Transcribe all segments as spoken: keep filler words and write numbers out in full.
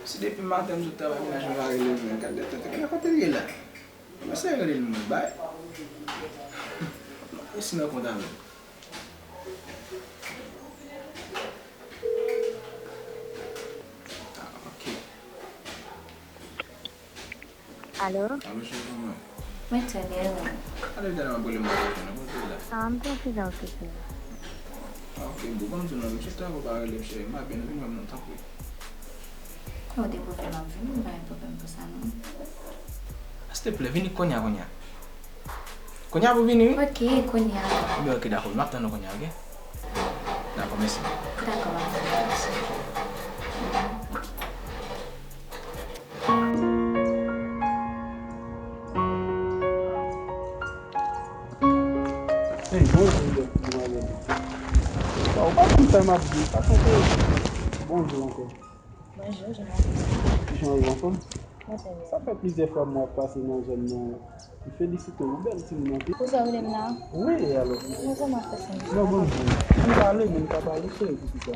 Si depi maten m sot travay, mennaj mwen pa rele m, gad tèt, gade kote l ye la. Mwen se rele l moun bay. Mwen resi nan kont avè l. Ah, ok. Alo? Alo, cheri mwen. Mwen trè byen, wi. Alo, talè m ap rele m pa reponn, kote w la? Ah, m te okipe, okipe. Ah, ok, bon, ban m di w non, m chita, ou pa rele m, cheri, m pa byen, vin wè m non, tanpri. Non, de pwoblèm ap vini, m pa gen pwoblèm pou sa, non. Silteplè, vini kounye a, kounye a. Kounye a pou vini, wi. Ok, kounye a. Ebyen, ok, dakò, m ap tann ou kounye a, ok? Dakò, mèsi. Dakò, m ap tann ou, mèsi. Hey, bonjou, demwazèl. Ou pa konn sa m ap di, pa chante. Bonjou ankò. Bonjou, jan w ye? Kijan w ye, anfòm? Mwen trè byen. Sa fè plizyè fwa m wè w ap pase nan zòn nan. M felisite w, ou bèl timoun anpil. Pou sa w rele m la? Wi, e alò? Mwen vrèman apresye w. Non, bonjou. M pale, men m ka pale, cheri, poukisa?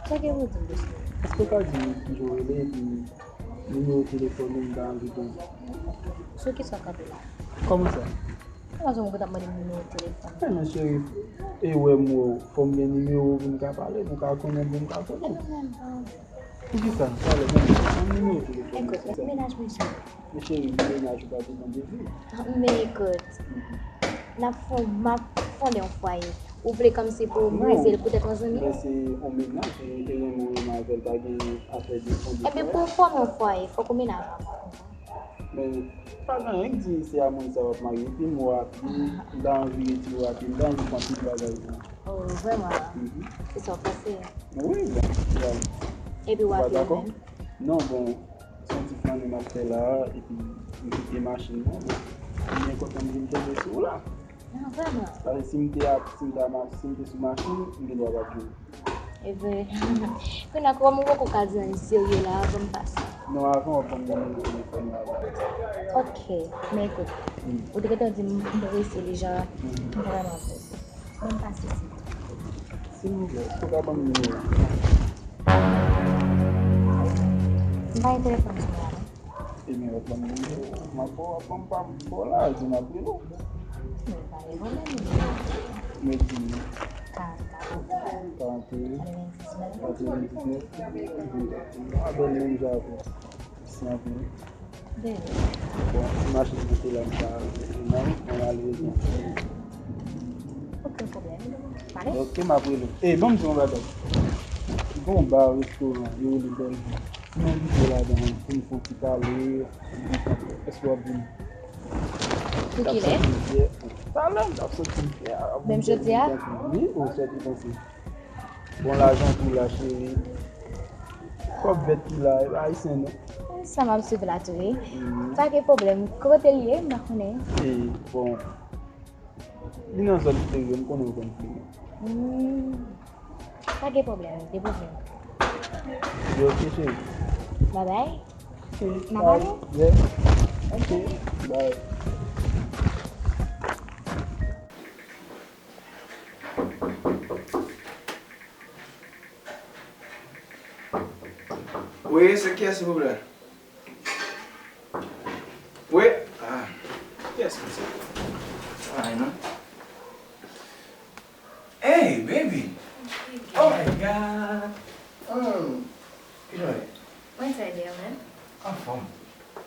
Sa gen pou di m de sa? Èske w ka di m kijan w rele epi nimewo telefòn ou, m ta anvi konnen? Sou kisa w kanpe la? Kòman sa? Kòman sa w konn ap mande m nimewo telefòn? Men cheri, e wè m wè w, fò m gen nimewo w pou m ka pale, pou w ka konnen, pou m ka konnen. Poukisa? Talè, ban m nimewo telefòn. Ekout, mennaj mwen sa. Men cheri, mennaj ou pa depann de li. Ah, men ekout, n ap fon-, m ap fonde yon fwaye. Ou vle kòmsi pou m reze l poutèt yon zanmi? Non, men se yon mennaj, e, e renmen w renmen avè l, pa gen afè de fonde fwaye. Ebyen, pou w fòme yon fwaye, fòk ou mennaj ou. Men, pa gen anyen k di se a moun sa w ap marye, epi m wè w ap di, m ta anvi retire w, epi m ta anvi pran tout bagay ou. Oh, vrèman? Mhm. Se sa w panse? Wi, bon, epi w ap dakò? Non, bon, se yon ti flannen m ap fè la, epi m kite machin nan, bon, m byen kontan m vin tonbe sou ou la. Non, vrèman. Paske si m te ap, si m ta ma-, si m te sou machin, m gen dwa pa t jwenn ou. Ebyen, kounye a, kòm ou poko ka di anyen serye la, ban m pase. Non, avan w ap ban m nimewo telefòn ou avan. Ok, men ekout, hmm, ou te gentan di m, m prese deja, hmm, m vrèman prese. Ban m pase, silvouplè. Silvouplè, èske w ka ban m nimewo? M pa gen telefòn sou mwen la, non. Ebyen, w ap ban m nimewo. M ap ba w, ap ban m pa m ba w la, di m ap rele w. Men pa gen pwoblèm, nimewo. Men di m. Karant kat. Karant kat. Katrevendiznèf. Katrevendiznèf. Mwen avè l menm jan avè w. Mèsi anpil. De rien. Bon, ti machin ki te la, m ta rele nan, mwen ale rele. Okenn pwoblèm. Pale. Ok, m ap rele w. Ey, ban m di w yon bagay. Gon ba, restoran, yo rele Bèlvi. M envite w ladan pou n fè yon ti pale, èske w ap vin? Pou kilè? Talè, m t ap soti m fè a. Menm jodi a? Wi, ou sòti panse. Bon, lajan tou la, cheri. Kòb vèt tou la, e pa ayisyen, non. Sa m ap swiv la tou, wi. Mhm. Pa gen pwoblèm. Kote l ye? M pa konnen. E, bon. Li nan zòn Ferye, m konnen w konn Ferye. Hmm. Pa gen pwoblèm, depoze m. Yo, ok, cheri. Babay. Ok, n ap pale? Yeah. Ok, bye. Wi, se kiyès, silvouplè? Wi. Ah, kiyès ki sa? Ay, non. Hey, baby! Oh my God! Hmm. Kijan w ye? Mwen trè byen, ou menm? Anfòm.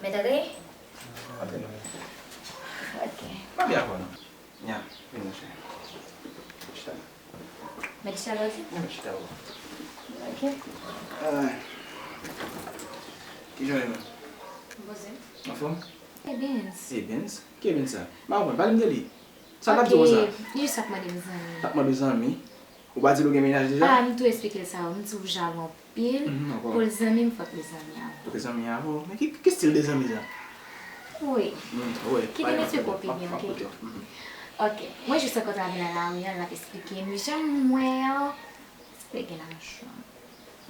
Mèt antre? Antre non. Ok. Pa byen ankò non. Nya, vin non cheri. Chita. Mèt chita la osi? Nya, mèt chita la. Ok. Ah. Kijan w ye menm? M poze. Anfòm? Ebens. Ebens? Ki Ebens sa? M pa konprann, pale m de li. Sa l t ap di w konsa? Ok, li jis ap mande m zanmi. L ap mande w zanmi? Ou pa di l ou gen mennaj deja? Ah, m tou esplike l sa, m di w jalou anpil. Mhm, ankò. Pou l zanmi m, fòk li zanmi avè w. Fòk li zanmi avè w? Men ki, ki stil de zanmi sa? Wi. Mm, wi. Kite mesye ko pi byen, ok? M ap koute w. Mhm. Ok. Mwen jis rankontre avè l nan lari a, l ap esplike m jan m wè an. Espere gen lajan.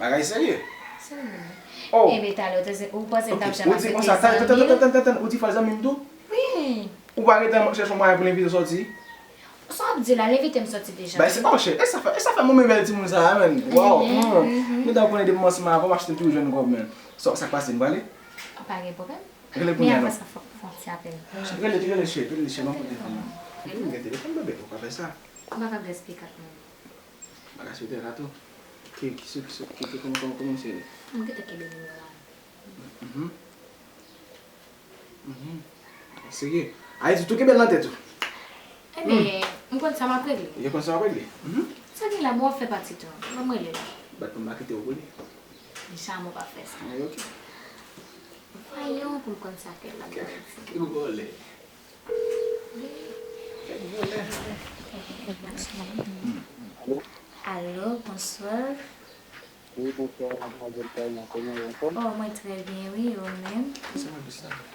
Bagay serye? Serye. Oh. Enben, talè, ou te, ou panse m t ap janm aksepte zanmi w? Tann, tann, tann, tann, tann, ou di fò zanmi m tou? Wi. Ou pa gentan chèche yon mwayen pou l envite w sòti? Sa w ap di la, l envite m sòti deja. Bay se, oh shit, e sa fè, e sa fè mwen renmen bèl timoun sa a, menn. Wow. Mhm, mhm. Nou ta konnen depi m ansanm avè w, m achte m toujou jwenn kòb, menn. Sa, sa k pase, m prale? Pa gen pwoblèm. Rele men kounya non. Avan sa, fòk fè yon ti apèl. Rele, rele cheri, rele cheri, m ap pran telefòn nan. Epi m gen telefòn, bebe, ou pa fè sa. M pa ka gaspiye kat mwen. M pa ka swete la tou. Ki, ki, ki, ki, ki, kòman, kòman, kòman misye ye? M gentan kenbe nimewo a. Mhm. Mhm. Serye? Ayiti tou kenbe l nan tèt ou. Ebyen, m konn sa m ap regle. Ou konn sa w ap regle? Mhm. Sa gen la, bon, w ap fè pati tou. Ban m rele l. Bat pou m pa kite w pou li. Jamè w pa fè sa. Ay, ok. Voyons pou m konn sa kè l ap di. Kèk vòlè. Kèk vòlè. Alo, bonswa. Wi, bonswa, madmwazèl Karina, kòman w ye, anfòm? Oh, mwen trè byen, wi, e ou menm?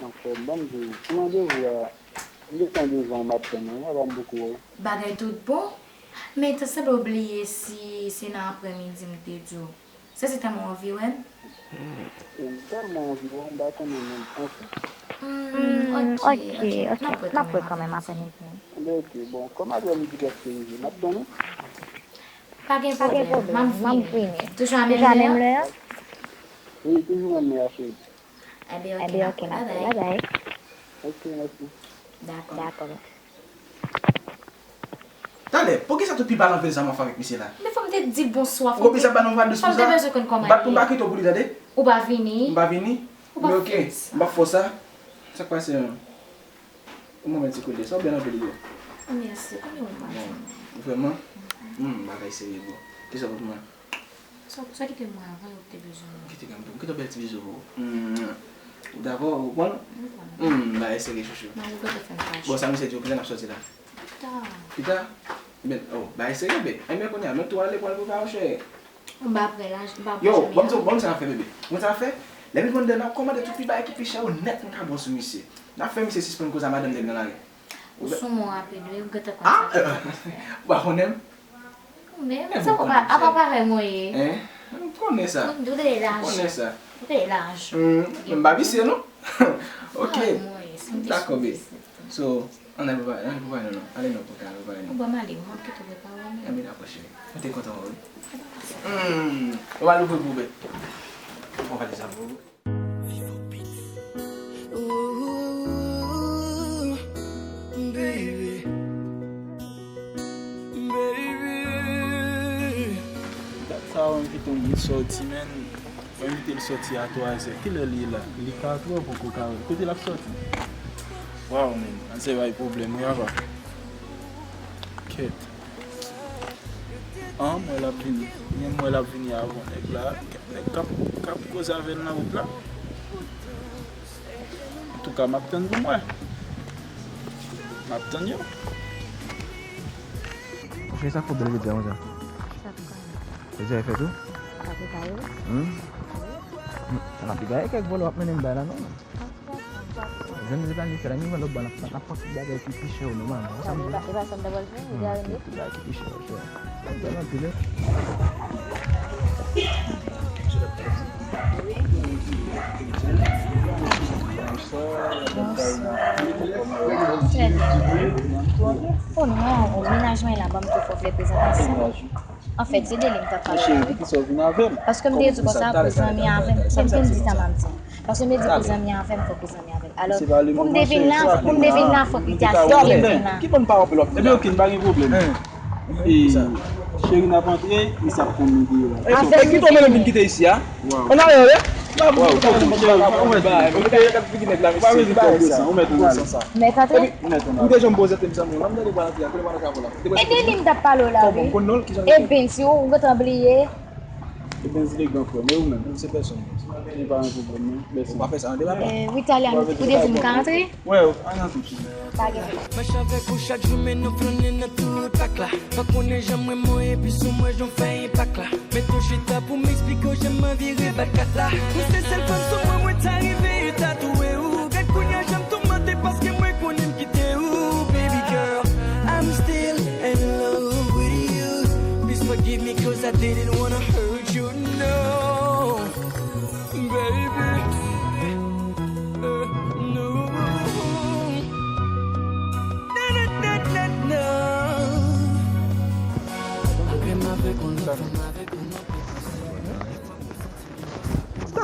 Anfòm, ban m di w, pou randevou a, m gentan devan, m ap tann ou, m ap tann ou. Bagay tout bon, men te sanble w bliye si se nan aprèmidi m te di w. Se, se tèlman w anvi wè m. M tèlman anvi wè w, m pa konnen menm, anfèt. Hmm, ok, ok, n ap wè kanmenm aprèmidi. Anben, ok, bon, kòm aprèmidi prèske rive, m ap tann ou. Pa gen pwoblèm, m ap vini. Toujou a menm lè a? Wi, toujou menm lè a, cheri. Enben, ok, ma bèl, babay. Ok, mèsi. Dakò. Dakò. Talè, poukisa tou pi balan vin sa m ap fè avèk misye la? Men fò m te di l bonswa, fò m te, fò m te bezwen konn kòman li ye. Bat pou m pa kite w pou li, tande? Ou pa vini. M pa vini? Ou pa fè sa. Men ok, m pa fè sa. Sa k pase menm? Ou mwen ti kote, sa w bèl anpil wi. Mèsi, konnen ou pa. Bon, vrèman? Hmm, bagay serye, bro. Kisa pou mwen? Sa, sa kite mwen avan, ou te bezwen mwen. Kite kanm tou. Kite yon bèl ti bizou pou ou. Hmm. Ou dakò, ou konprann? M konprann. Hmm, bagay serye, chouchou. Nan ou gentan fè m fache. Bon, sa misye di w, kilè n ap sòti la? Pita. Pita? Men, oh, bagay serye, bebe. Enben, kounye a, men tou ale pou al prepare w, cheri. M pa prè la, m pa prè. Yo, ban m di w, ban m di w sa n ap fè, bebe. Ban m di w sa n ap fè. Lè m vin anndan, n ap kòmande tout pi bagay ki pi chè yo nèt, m ka ba w sou misye. N ap fè misye sispann koze a madanm nèg nan lari. Ou sou mwen rapid, wi, ou gentan konn sa ki pral fè. Ou pa konnen m? Ou menm, sa pa, apa parèy mwen ye? Hein? M konnen sa. M konnen sa. Ou te laj. Hmm, men m pa visye, non? Ok. Dakò, babe. So, ann al prepare, ann al prepare nou, non. Ale non, pou ka prepare nou. Ou ban m ale, m ap kite w prepare w menm. Enben, dakò, cheri. Mwen te kontan wè w, wi. Hmm, ou al ouvri pou bèt. Bon, gade sa pou ou. Ooh, baby. Baby. Dat sa w envite yon moun sòti, men. Mwen envite l sòti a twazè. Kilè li ye la? Li katrè, poko katrè. Kote l ap sòti? Waw, men. Sa se bay pwoblèm, wi, apa. Kèt. An, m wè l ap vini. Men m wè l ap vini avan nèg la. Nèg k ap, k ap koze avè l nan wout la. Antouka, m ap tann pou m wè. M ap tann yo. Monchè, sa fò bèl vide konsa. Sa pou kanmenm. Deja e fèt tou? Sa pou kanmenm. Hmm? Hmm. Sa n ap pigaye kèk vòlè w ap mennen m bay la, non? Jan nou te planifiye la, nou wè lòt bò, n ap, n ap pran tout bagay ki pi chè yo nòmalman. Ou santi? E pa sa m ta pral fè, ou te arende? Tout bagay ki pi chè yo, chè. Sa bèl anpil, wi. Bonswa. Trè byen. O non, o mennaj mwen la ban m tou fòflè prezantasyon. Anfèt, se de li m t ap pale avèk. Paske m te di konsa pou zanmi avè m. Se m te di sa m ap di. Paske m te di pou zanmi avè m, fòk pou zanmi avè l. Alò, pou m te vin la, pou m te vin la, fòk li te aksepte m vin la. Ki bòn pawòl w ap di la? Ebyen, ok, pa gen pwoblèm. E, cheri n ap antre, misye ap konn nou deyò a. Avèk misye. Kite w menm vin kite isi a. Ann ale, wi. Ou pa bezwen kòb yo san, ou mèt ann ale. Mèt antre? Ou te janm poze tèm sa, non, m tande pral antre a, kote pral antre avè w la? E de li m t ap pale w la, wi. E Benz, ou gentan bliye. E Benz, li gran frè m, e ou menm, ou se pèsòn. Li pa yon pwoblèm, non. Mèsi. Ou pa fè sa nan deba, non. Wi, Talia, ou te di m ka antre? Wi, ann antre, cheri. Pa gen. Mache avèk ou chak jou, men nou flannen nan tout pak la. Pa konnen jan mwen mwen epi sou mwen jan fè enpak la. Mete w chita pou m eksplike w jan m anvi rebat kat la. Ou se sèl fanm sou mwen, mwen ta rive tatouwe w. Gad kounye a jan m toumante paske mwen konnen m kite w. Baby girl, I'm still in love with you. Please forgive me 'cause I didn't wanna hurt you, no. Baby, uh, no. Na, na, na, na, na. Malgre m avèk yon lòt fanm, avèk yon lòt. Sa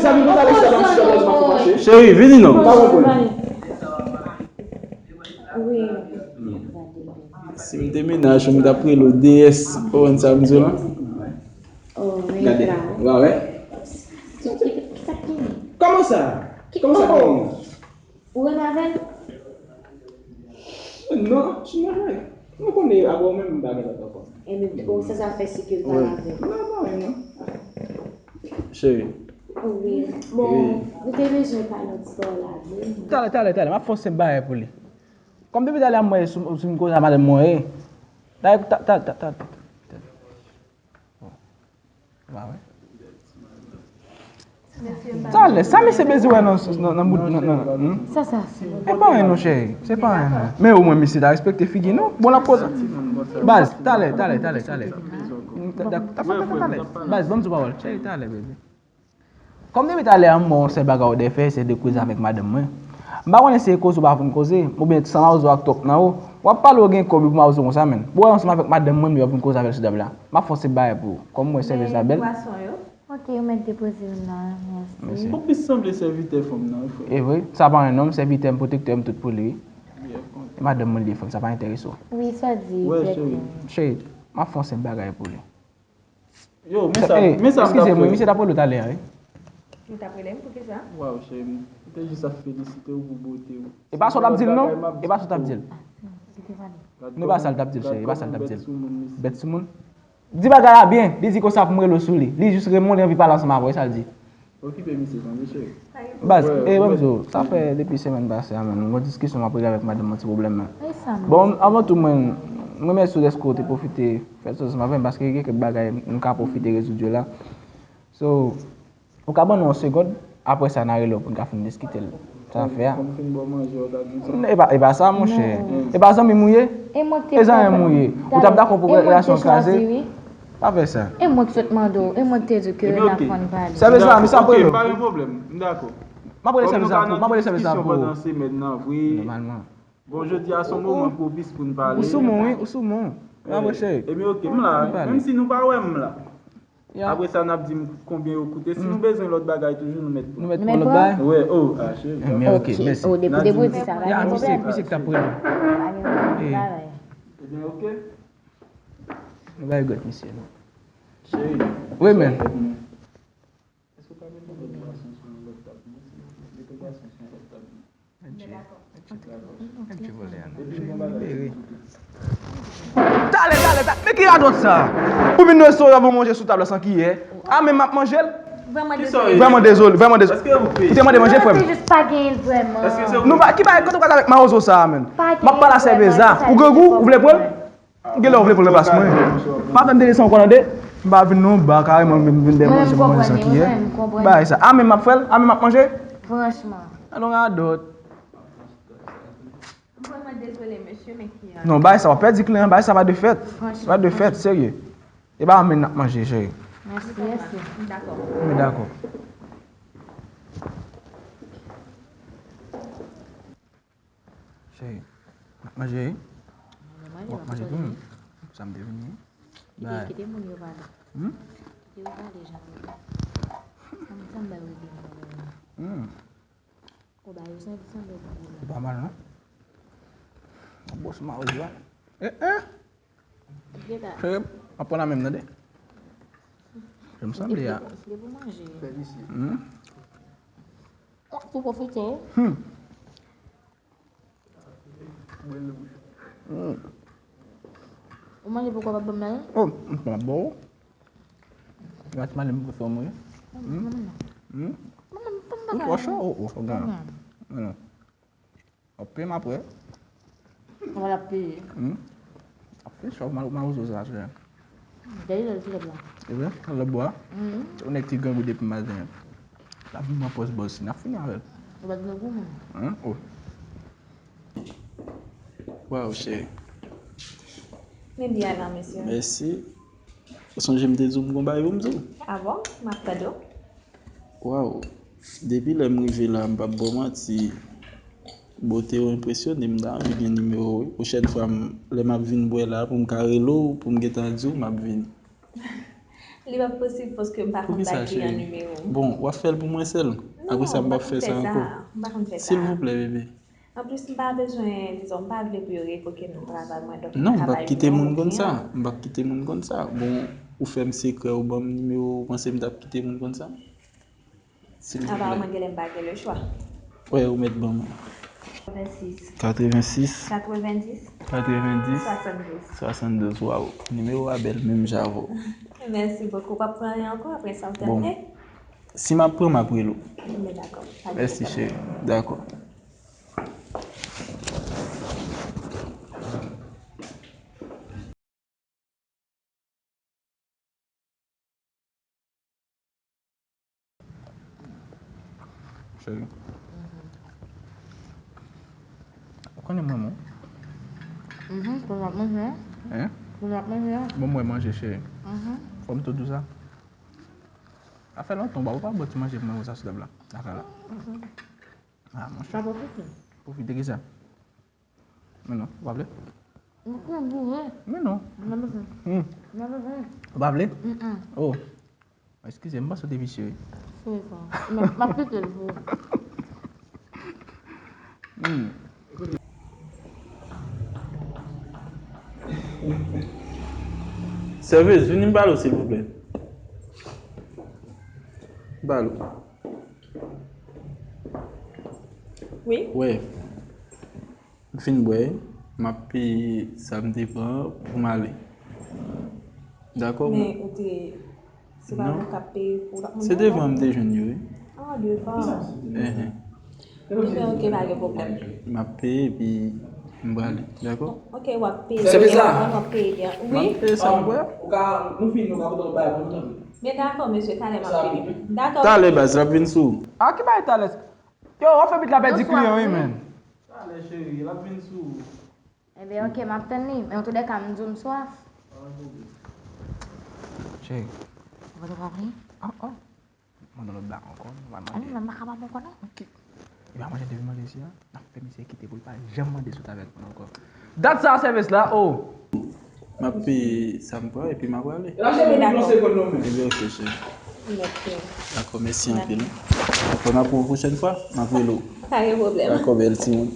Mezanmi, nou ta rete la, m sou lòt, m ap mache. Cheri, vini non. Pa konprann. Wi. Si m te mennaj ou, m t ap rele w deyès. Ou konprann sa m di w lan? Oh, men gade. Ou pa wè? Kòman sa? Kòman sa? Ou renmen avè l? Non, j n a. Nou konnen avè w menm m pa gen lòt ankò. Ebyen, ou sanse ap fè si ke l pa avè l. Non, non, non. Cheri. Wi. Bon, nou te bezwen pale yon ti pawòl avè l. Talè, talè, talè, m ap fè yon senp bagay pou li. Kòm depi talè a m wè sou, sou m koze a madanm mwen, e. Talè, talè, talè, talè. Ba wè. Talè, sa misye bezwen wè nan, nan, nan bout, nan, nan, hmm? Sa, sa. Se pa anyen non, cheri. Se pa anyen non. Men omwen misye ta respekte figi nou. Bon, l ap koze. Baz, talè, talè, talè, talè. Hmm, ta, ta, ta, ta, talè. Baz, ban m di w pawòl. Cheri, talè, baby. Kòm depi talè a m wè yon sèl bagay ou dwe fè, se de koze avèk madanm mwen. M pa konnen si e koze ou pa vin koze, oubyen san mawozo ak twòp nan ou. W ap pale ou gen kòb pou mawozo konsa menm. Bon, ansanm avèk madanm mwen, m ap vin koze avè l sou tab la. M ap fè yon sèl bagay pou ou. Kòm mwen sèvis la bèl. Ok, ou mèt depoze youn la, mèsi. Mèsi. Ou plis sanble sèvitè fanm nan, wi, frè. E vre, sa pa yon nonm, sèvitè m, pwotektè m, tout pou li, wi. E madanm mwen li ye, fanm, sa pa enterese w. Wi, sa w di, egzakteman. Cheri, m ap fè yon senp bagay pou li. Yo, men sa, men sa m t ap fè. Eskize m, wi, misye t ap rele w talè a, wi. Ou t ap rele m pou kisa? Waw, cheri, m te jis ap felisite w pou bote w. E pa sa w t ap di l, non? E pa sa w t ap di l. Non, e pa sa l t ap di l, cheri, e pa sa l t ap di l. Bèt sou moun. Di bagay la byen, li di konsa pou m rele w sou li. Li jis rele m, li anvi pale ansanm avè w, e sa l di. Okipe misye, tande cheri. Baz, e ban m di w, sa fè depi semèn pase a, menm, m gen yon diskisyon m ap regle avèk madanm mwen, ti pwoblèm nan. Bon, avan tou, mwen, m remèsye w dèske w te pwofite fè sa ansanm avè m, paske gen kèk bagay nou ka pwofite rezoud yo la. So, ou ka ban nou yon segond, apre sa, n a rele w pou n ka fin diskite l. Sa fè a. Kòm fin bò manje w ta di sa. E pa, e pa sa, monchè. E pa zanmi m ou ye? E zanmi m ou ye? Ou t ap dakò pou relasyon kraze? Pa fè sa. E mwen ki sot mande w, e mwen ki te di w ke n ap konn pale. Sèvis la, misye ap rele w. M pa gen pwoblèm, m dakò. M ap rele sèvis la pou ou, m ap rele sèvis la pou ou. Nòmalman. Bon, jodi a se yon moman pwopis pou n pale. Ou sou men w, wi, ou sou men w. M ap rele cheri. Ebyen, oke, m la, wi. Menm si nou pa wè m, m la. Apre sa, n ap di m konbyen yo koute. Si nou bezwen lòt bagay toujou, nou mèt pran. Nou mèt pran lòt bagay? Wi, o, a, cheri. Ebyen, oke, mèsi. Oke, o, depi, depi w di sa, pa gen pwoblèm. Misye k t ap rele. Pa gen pwoblèm. Ebyen, oke. Nou bay gòt misye, non. Cheri. Wi, men. Èske w ka mete lòt bwason sou yon lòt tab? Mete bwason sou yon lòt tab. Mèt Jay, mèt Jay, mèt Jay vòlè a non. Jay libere. Talè, talè, talè. Men ki radòt sa? Ou vin restoran pou manje sou tab la san kiyè? A men m ap manje l. Vrèman dezole, vrèman dezole. Ou te mande manje, frè m. Nou pa, ki bagay, kote w pral avèk mawozo sa a, menm? M ap pale a sèvez la. Ou grangou, ou vle pran l? Genlè w vle pran plas mwen. Pa fè m te desann w kò tande. M pa vin non, m pa kareman vin, vin dèmanje pou manje san kiyè. Bagay sa. A men m ap fè l, a men m ap manje. Franchman. Alon radòt. M vrèman dezole mesye, men ki an. Non, bagay sa w ap pèdi kliyan, bagay sa pa de fèt. Franchman. Pa de fèt, serye. E pa a men n ap manje, cheri. Mèsi, mèsi. M dakò. M dakò. Cheri, n ap manje wi. W ap manje tou menm. Sa m te vini. Kite, kite moun yo pale. Hmm? Kite yo pale jan yo vle. Sa m, sa m bay rete moun yo. Hmm. Ou ba yo santi sanble gwo la. Li pa mal non. Yon bon sou mawozo a. Eh, eh! Cheri, m ap pran nan men m tande. Jan m sanble a. Li pou manje. Hmm? Ou pwofite. Hmm. Ou manje poko w p ap ban m nan? Oh, m p ap ba w. Gras male m pou fè w mouri. Hmm? Hmm? Ou twò cho? Oh, oh, oh, gade. Non. W ap peye m apre. Kòman l ap peye? Hmm? Ap fin cho, mal, mawozo sa, chè. Gade lè l ti lòt la. E vre? Lòt bò a? Mhm. Yon nèg ki grangou depi maten an. L ap vin pran pòz bòs, n ap fini avè l. Ou pa t grangou, menm? Hein? Oh. Waw, cheri. Men byen la, mesye. Mèsi. Ou sonje m te di w m gon bagay pou m di w? A bon? M ap tande w. Waw. Depi lè m rive la, m p ap ba w manti. Bote w enpresyone m, m ta anvi gen nimewo w wi. Pwochèn fwa, m, lè m ap vin bwè la, pou m ka rele w, pou m gentan di w, m ap vini. Li p ap posib paske m pa konn bay kliyan nimewo m. Bon, w ap fè l pou mwen sèl. Apre sa, m p ap fè sa ankò. M pa konn fè sa. Silvouplè, bebe. Anplis, m pa bezwen, dizon, m pa vle pou yo revoke m nan travay mwen, donk m ka bay nimewo kliyan. Non, m p ap kite moun konn sa. M p ap kite moun konn sa. Bon, ou fè m sekrè, ou ban m nimewo w, ou panse m t ap kite moun konn sa? Silvouplè. Apa, mwen genlè m pa gen lechwa. Wè, ou mèt ban mwen. Katrevensis. Katrevensis. Katrevensis. Katrevensis. Swasanndouz. Swasanndouz, waw. Nimewo a bèl, menm jan avè w. Mèsi bokou. W ap pran yon ankò apre sa, ou tande? Bon. Si m ap pran, m ap rele w. Men dakò. Mèsi, cheri. Dakò. Cheri. Ou konnen mwen, mwen. Mhm, pou w ap manje. Hein? Pou w ap manje. Bon, mwen manje, cheri. Mhm. Fò m tou di w sa. Sa fè lontan, ou pa, ou pa bò ti manje pou mwen, sa, silvouplè. Dakò la. Mhm. Ah, monchè. Sa bon pou ki? Pwofite ki sa. Men non, ou pa vle? M ap pran goure. Men non. M ap pran. Hmm. M ap pran. Ou pa vle? Mm-mm. Oh. Eskize, m panse w te visye, wi. Sou ekran. M ap, m ap kite l pou ou. Hmm. Sèvis, vini m pale w, silvouplè. M pale w. Wi. Wè. M fin bwè, m ap peye sa m te pran pou m ale. Dakò? Men ou te, se pa nou k ap peye pou lòt moun nan? Non. Se devan m te jwenn yo, wi. Ah, devan. Enhen. Ebyen, ok, pa gen pwoblèm. M ap peye epi m prale, dakò? Ok, w ap peye. Sèvis la? Wi. M ap peye sa m bwè. Ou ka, nou fini, nou ka pote lòt bagay pou nou, tanpri. Men dakò, mesye, talè m ap peye. Dakò. Talè, baz, l ap vin sou ou. A ki bagay talè? Yo, w ap fè bit la pèdi kliyan, wi, men. Talè, cheri, l ap vin sou ou. Ebyen, ok, m ap tann li. Men antouka, m di w m swaf. Cheri. Ou pa vle? Ah, ah. Mande lòt bak ankò, nou va mande. Ah, non, m pa kapab ankò, non. Ok. Li pa manje depi manje isi a. N ap fè misye kite pou l pa janm mande sou tavèn pou nou ankò. Dat sa a sèvis la, oh! M ap peye sa m pran epi m ap prale. Ebyen, ok, cheri. Mèsi. Dakò, mèsi anpil. Dakò, n ap wè w pwochèn fwa, m ap rele w. Pa gen pwoblèm. Dakò, bèl timoun.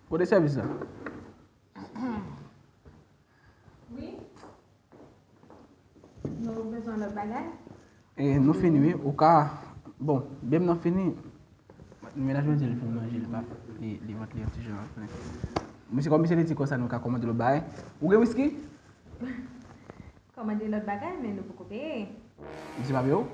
Kote sèvis la? Wi. Nou bezwen lòt bagay? E, nou fini, wi. Ou ka, bon, bèm nan fini. Mennaj mwen di l fin manje, li pa, li, li vant li yon ti jan plen. Misye, kòm misye te di konsa, nou ka kòmande lòt bagay. Ou gen wiski? Kòmande lòt bagay, men nou poko peye. Misye pa peye w?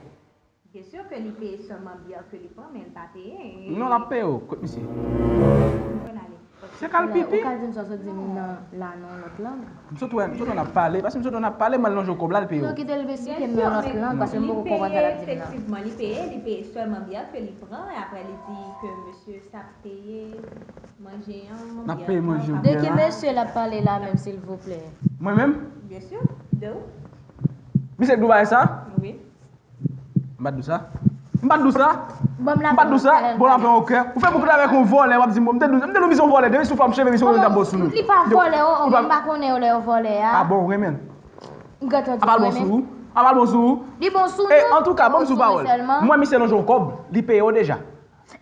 Byen si ke li peye sèlman byè ke li pran, men li pa peye. Non, l ap peye w. Kot misye? Mwen ale. Se kal pipi. Ou ka di m sa w sot di m nan la nan yon lòt lang? M sot wè, m sot wè n ap pale. Paske m sot wè n ap pale, mwen al lonje w kòb la, l peye w. Non, kite l esplike m nan yon lòt lang, paske m poko konprann sa l ap di m nan. Li peye, efektivman, li peye, li peye sèlman byè ke li pran, e apre li di ke mesye sa ap peye manje an, byè an. N ap peye manje an, byè an. De ki mesye l ap pale la menm, silvouplè? Mwen menm? Byen si, de ou. Misye k di w bagay sa? Wi. M pa t di w sa? M pa t di w sa? M pa t di w sa? Bon, l ap fè yon kè. Ou fè bouke avèk yon vòlè, w ap di m, bon, m te di w, m te di w misye yon vòlè, depi sou fòm cheve misye w t ap bon sou nou. Li pa vòlè, o, o, m pa konnen yo lè yo vòlè a. Ah bon, ou renmen l? M gentan di m renmen. A pa l bon sou ou? A pa l bon sou ou? Li bon sou nou. E, antouka, ban m sou pawòl. Mwen, misye lonje yon kòb, li peye w deja.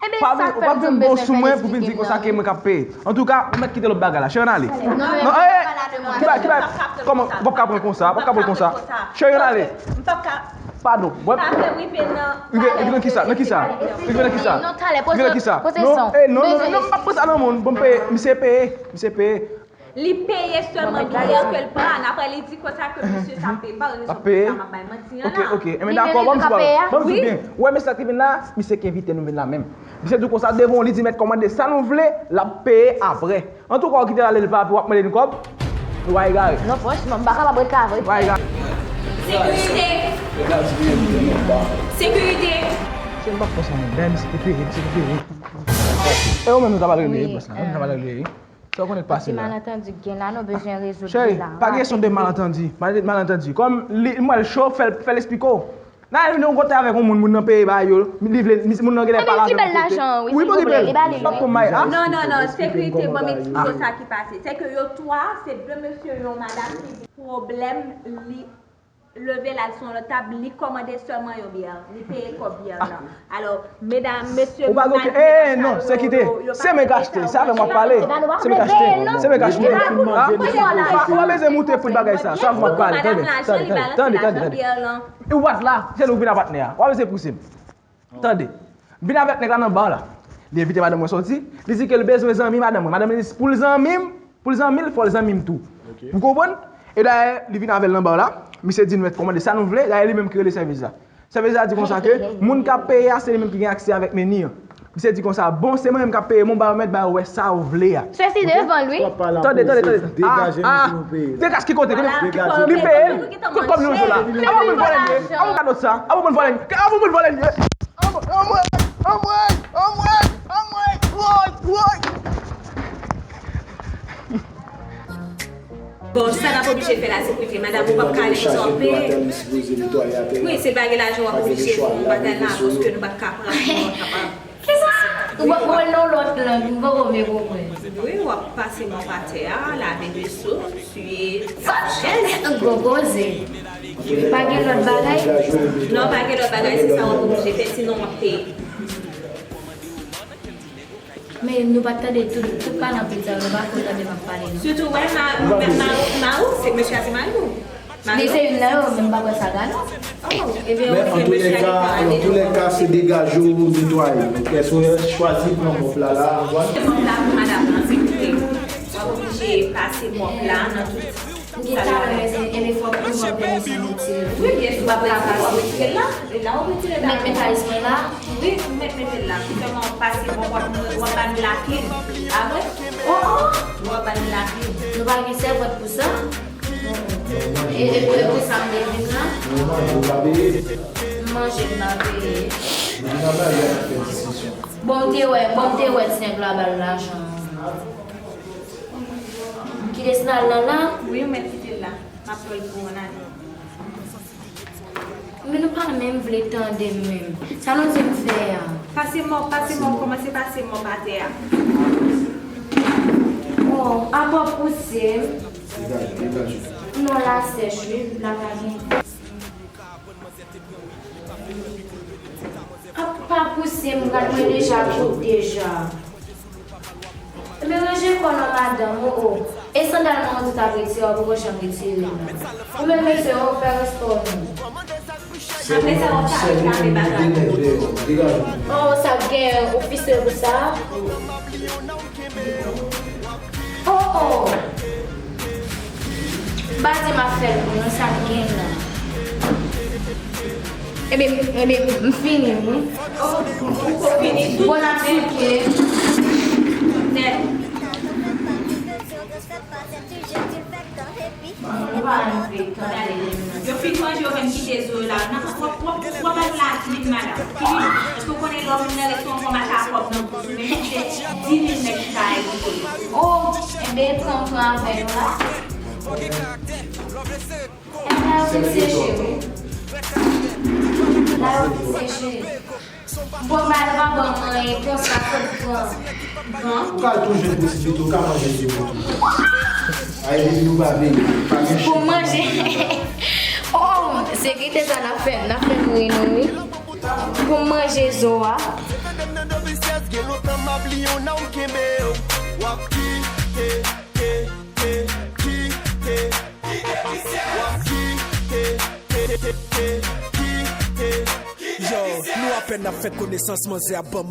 Ebyen, sa k fè m di w m bezwen esplike m nan. Antouka, ou mèt kite lòt bagay la. Cheri, ann ale. Non, e, ki bagay, ki bagay? Kòman, w p ap ka pran konsa, w p ap ka pran konsa. Cheri, ann ale. Padon. Rive nan kisa? Nan kisa? Rive nan kisa? Rive nan kisa? Non, e, non, non, non, non, m p ap pran sa nan men w. Bon, m peye, misye peye, misye peye. Li peye sèlman byè ke l pran, apre li di konsa ke mesye sa ap peye. M pa rezo pou sa m ap bay manti an la. Ok, ok. Enben dakò, ban m di w, ban m di w byen. Ou wè mesye sa ki vin la, misye ki envite nou vin la menm. Misye di w konsa devan w, li di mèt kòmande sa nou vle, l ap peye apre. Antouka, ou kite l ale, l pa, w ap mande n kòb, w a egare. Non, franchman, m pa kapab ret la vre. W a egare. Sekirite! Sekirite! Se m pa fè sa, men. Dayè, misye te peye, misye te peye. E ou menm, nou ta pral regle bòs la. Nou ta pral regle. Sa w konnen k pase la. Ti malantandi k gen la, nou bezwen rezoud li la. Cheri, pa gen kesyon de malantandi. Mal-, malantandi. Kòm li, m wè l cho, fè l, fè l esplike w. Nan yon kote avèk yon moun, moun nan peye ba yo, li vle, moun nan genlè pale avè l yon kote. Wi, m okipe l. L ap pran may, a? Non, non, non, sekirite, ban m eksplike w sa ki pase. Se ke yo twa, se de mesye, yon madanm ki gen pwoblèm, li leve l al sou yon lòt tab, li kòmande sèlman yon byè, li peye kòb byè nan. Alò, medam, mesye, ou pa gen okenn, eh, non, se kite. Se mwen k achte, se avè m w ap pale. Se mwen k achte, se mwen k achte. Ou pa bezwen moute pou bagay sa, se avè m w ap pale. Tande, tande, tande, tande, tande. E w pa t la, se nou k vin a patnè a. Ou pa bezwen pouse m. Tande. M vin avèk nèg la nan ba la. Li envite madanm mwen soti. Li di ke l bezwen zanmi madanm mwen. Madanm li di pou l zanmi m, pou l zanmi l, fò l zanmi m tou. Ou konprann? E dayè, li vin avè l nan ba la. Misye di nou mèt kòmande sa nou vle. Dayè, li menm ki rele sèvis la. Sèvis la di konsa ke moun k ap peye a, se li menm ki gen aksè avèk meni an. Misye di konsa, bon, se mwen menm k ap peye, men w ba yo, mèt ba yo wè sa w vle a. Sesi devan l, wi. Tande, tande, tande. Ah, ah, degaje ki kote? Li peye l. Kot kòb li nan zo la? A bon moun vòlè l ye? A bon moun vòlè l ye? A bon moun vòlè l ye? Anmwey, anmwey, anmwey, anmwey, woy, woy. Bon, sa n ap oblije fè la, se premye. Madanm, ou p ap ka ale konsa w ap peye. Wi, si l pa gen lajan, w ap oblije fè yon bagay la, paske nou p ap ka pran, nou p ap kapab. Kisa? Ou p ap pran nan lòt lang, m poko byen konprann. Wi, w ap pase mòp atè a, lave veso, siye chèz. Gwo koze. Pa gen lòt bagay? Non, pa gen lòt bagay, se sa w ap oblije fè, sinon w ap peye. Men nou pa t tande tout, tout palan pit sa yo, nou pa ko tande m ap pale, non. Sitou, wè, ma, ma, ma, ma ou, se mesye a se mari w. Li se youn nan yo, men m pa kwè sa ga, non. Oh, ebyen, men an tou lè ka, an tou lè ka, se degaje w netwaye. Donk, èske w chwazi pran mòp la, la, anvwa? Se mòp la pou madanm nan, se koute. W ap oblije pase mòp la nan tout. M gen talè, se, ebyen, fòk nou pran pèmisyon retire. Wi, byen si w ap ka pase, retire l la. E la w retire la. Met mekanis mwen la. Wi, ou mèt mete l la. Sèlman w pase, w ap, w ap, w ap ba n lakle. A vre? Oh, oh. W ap ba n lakle. Nou pa gen sèvant pou sa? E, e, e pou sa m te vin la? M manje, m pa peye. Bon, m te wè, bon, m te wè ti nèg la ba l lajan. Kite Snal nan la? Wi, ou mèt kite l la. M ap pran l pou yon ane. Men nou pa menm vle tande m menm. Sa nou di m fè a? Pase mòp, pase mòp, kòmanse pase mòp atè a. Oh, apa pouse m. Non, la sèch, wi, la pa gen. Ap pa pouse m, gad mwen deja kout deja. Men ranje kò w non madanm, o, o. E sandal mwen ou di w t ap retire a, ou poko janm retire l non. Ou menm mesye, o, fè respè w non. Apre sa, w ap ka reklame bagay. O, sa gen, ou fise pou sa? O, o. M pa di m ap fè l pou nou, sa k gen la. Ebyen, ebyen, m fini, wi. O, ou ko fini tou? Bon, n ap souke. Nèt. Yo fin manje, yo menm kite zo yo la. Nan, w ap, w ap, w ap al laklim, madanm. Fini. Èske w konnen lè w vin nan restoran, w ap al ak kòb nan bouch ou, men kite dis mil nèg ki ka al kote. O, enben, pran, pran avè nou la. Enben, la yo fin seche, wi. La yo fin seche. Bon, ba yo pa ban mwen anyen, pran sa, fòk pran. Ou ka tou jwenn posiblite, ou ka manje zo yo tou. Ay, depi nou pa veye, pa gen chen. Pou manje. O, sekirite sa n ap fè, n ap fè mouri nou, wi. Pou manje zo a. Yo, nou apèn ap fè konesans, manzè ap ban m